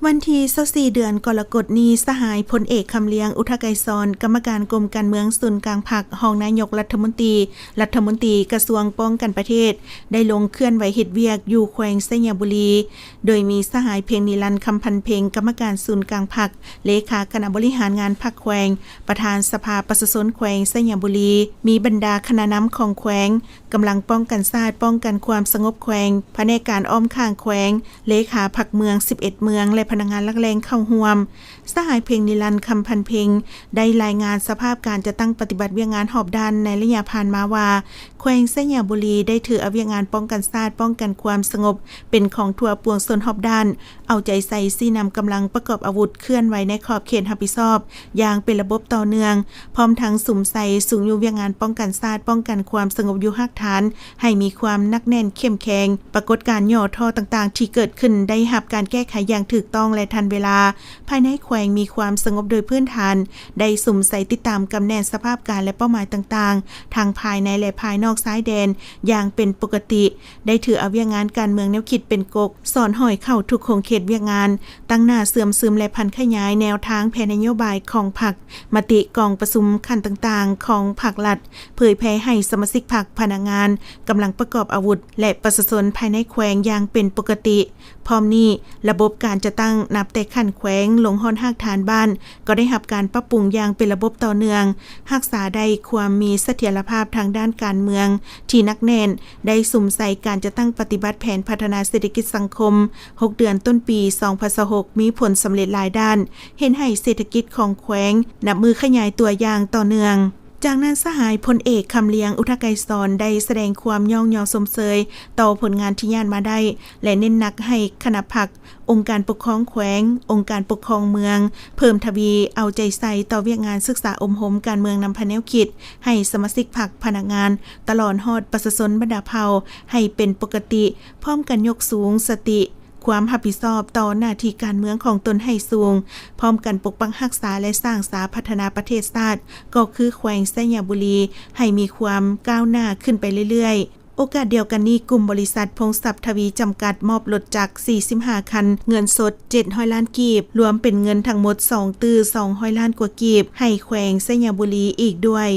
ວັນທີຊາວສີ່ ເດືອນກໍລະກົດນີ້, ສະຫາຍ ພົນເອກ ຄຳລຽງ ອຸທະໄກສອນ ກຳມະການກົມການເມືອງສູນກາງພັກ, ຮອງນາຍົກລັດຖະມົນຕີ, ລັດຖະມົນຕີກະຊວງປ້ອງກັນປະເທດ ໄດ້ລົງເຄື່ອນໄຫວເຮັດວຽກຢູ່ແຂວງໄຊຍະບູລີ, ໂດຍມີສະຫາຍ ເພັງນິລັນ ຄຳພັນເພັງ ກຳມະການສູນກາງພັກ, ເລຂາຄະນະບໍລິຫານງານພັກແຂວງ, ປະທານສະພາປະຊາຊົນແຂວງໄຊຍະບູລີ, ມີບັນດາຄະນະນຳຂອງແຂວງ, ກຳລັງປ້ອງກັນຊາດ, ປ້ອງກັນຄວາມສະຫງົບແຂວງ, ພະແນກການອ້ອມຂ້າງແຂວງ, ເລຂາພັກເມືອງສິບເອັດເມືອງ ແລະ ພະນັກງານຫຼັກແຫຼ່ງເຂົ້າຮ່ວມ. ສະຫາຍ ເພັງນິລັນ ຄຳພັນເພັງ ໄດ້ລາຍງານສະພາບການຈັດຕັ້ງປະຕິບັດວຽກງານຮອບດ້ານໃນໄລຍະຜ່ານມາວ່າ, ແຂວງໄຊຍະບູລີໄດ້ຖືເອົາວຽກງານປ້ອງກັນຊາດ, ປ້ອງກັນຄວາມສະຫງົບເປັນຂອງທົ່ວປວງຊົນຮອບດ້ານ, ເອົາໃຈໃສ່ຊີ້ນຳກຳລັງປະກອບອາວຸດເຄື່ອນໄຫວໃນຂອບເຂດຮັບຜິດຊອບຢ່າງເປັນລະບົບຕໍ່ເນື່ອງ, ພ້ອມທັງສຸມໃສ່ຊຸກຍູ້ວຽກງານປ້ອງກັນຊາດ, ປ້ອງກັນຄວາມສະຫງົບຢູ່ຮາກຖານ ໃຫ້ມີຄວາມໜັກແໜ້ນເຂັ້ມແຂງ. ປາກົດການຫຍໍ້ທໍ້ຕ່າງໆທີ່ເກີດຂຶ້ນໄດ້ຮັບການແກ້ໄຂຢ່າງຖືກຕ້ອງ ແລະ ທັນເວລາ. ພາຍໃນແຂວງມີຄວາມສະຫງົບໂດຍພື້ນຖານ, ໄດ້ສຸມໃສ່ຕິດຕາມກຳແໜ້ນສະພາບການ ແລະ ເປົ້າໝາຍຕ່າງໆ ທັງພາຍໃນ ແລະ ພາຍນອກຊາຍແດນຢ່າງເປັນປົກກະຕິ, ໄດ້ຖືເອົາວຽກງານການເມືອງແນວຄິດເປັນກົກ, ສອນຫ້ອຍເຂົ້າທຸກຂົງເຂດວຽກງານ, ຕັ້ງໜ້າເຊື່ອມຊຶມ ແລະ ຜັນຂະຫຍາຍແນວທາງແຜນນະໂຍບາຍຂອງພັກ, ມະຕິກອງປະຊຸມຂັ້ນຕ່າງໆຂອງພັກລັດ, ເຜີຍແຜ່ໃຫ້ສະມາຊິກພັກ, ພະນັກງານ, ກຳລັງປະກອບອາວຸດ ແລະ ປະຊາຊົນພາຍໃນແຂວງຢ່າງເປັນປົກກະຕິ. ພ້ອມນີ້, ລະບົບການຈັດຕັ້ງນັບແຕ່ຂັ້ນແຂວງລົງຮອດຮາກຖານບ້ານ ກໍໄດ້ຮັບການປັບປຸງຢ່າງເປັນລະບົບຕໍ່ເນື່ອງ, ຮັກສາໄດ້ຄວາມມີສະຖຽນລະພາບທາງດ້ານການເມືອງທີ່ໜັກແໜ້ນ, ໄດ້ສຸມໃສ່ການຈັດຕັ້ງປະຕິບັດແຜນພັດທະນາເສດຖະກິດສັງຄົມ ຫົກເດືອນຕົ້ນປີສອງພັນຊາວຫົກ ມີຜົນສຳເລັດຫຼາຍດ້ານ, ເຮັດໃຫ້ເສດຖະກິດຂອງແຂວງນັບມື້ຂະຫຍາຍຕົວຢ່າງຕໍ່ເນື່ອງ. ຈາກນັ້ນ, ສະຫາຍ ພົນເອກ ຄຳລຽງ ອຸທະໄກສອນ ໄດ້ສະແດງຄວາມຍ້ອງຍໍຊົມເຊີຍຕໍ່ຜົນງານທີ່ຍາດມາໄດ້ ແລະ ເນັ້ນໜັກໃຫ້ຄະນະພັກ, ອົງການປົກຄອງແຂວງ, ອົງການປົກຄອງເມືອງ ເພີ່ມທະວີເອົາໃຈໃສ່ຕໍ່ວຽກງານສຶກສາອົບຮົມການເມືອງນຳພາແນວຄິດ, ໃຫ້ສະມາຊິກພັກ, ພະນັກງານ, ຕະຫຼອດຮອດປະຊາຊົນບັນດາເຜົ່າ ໃຫ້ເປັນປົກກະຕິ, ພ້ອມກັນຍົກສູງສະຕິ, ຄວາມຮັບຜິດຊອບຕໍ່ໜ້າທີ່ການເມືອງຂອງຕົນໃຫ້ສູງ, ພ້ອມກັນປົກປັກຮັກສາ ແລະ ສ້າງສາພັດທະນາປະເທດຊາດ, ກໍຄືແຂວງໄຊຍະບູລີ ໃຫ້ມີຄວາມກ້າວໜ້າຂຶ້ນໄປເລື້ອຍໆ. ໂອກາດດຽວກັນນີ້, ກຸ່ມບໍລິສັດ ພົງຊັບທະວີ ຈຳກັດ ມອບລົດຈັກສີ່ສິບຫ້າຄັນ, ເງິນສົດເຈັດຮ້ອຍລ້ານກີບ, ລວມເປັນເງິນທັງໝົດສອງຕື້ສອງຮ້ອຍລ້ານກວ່າກີບ ໃຫ້ແຂວງໄຊຍະບູລີອີກດ້ວຍ.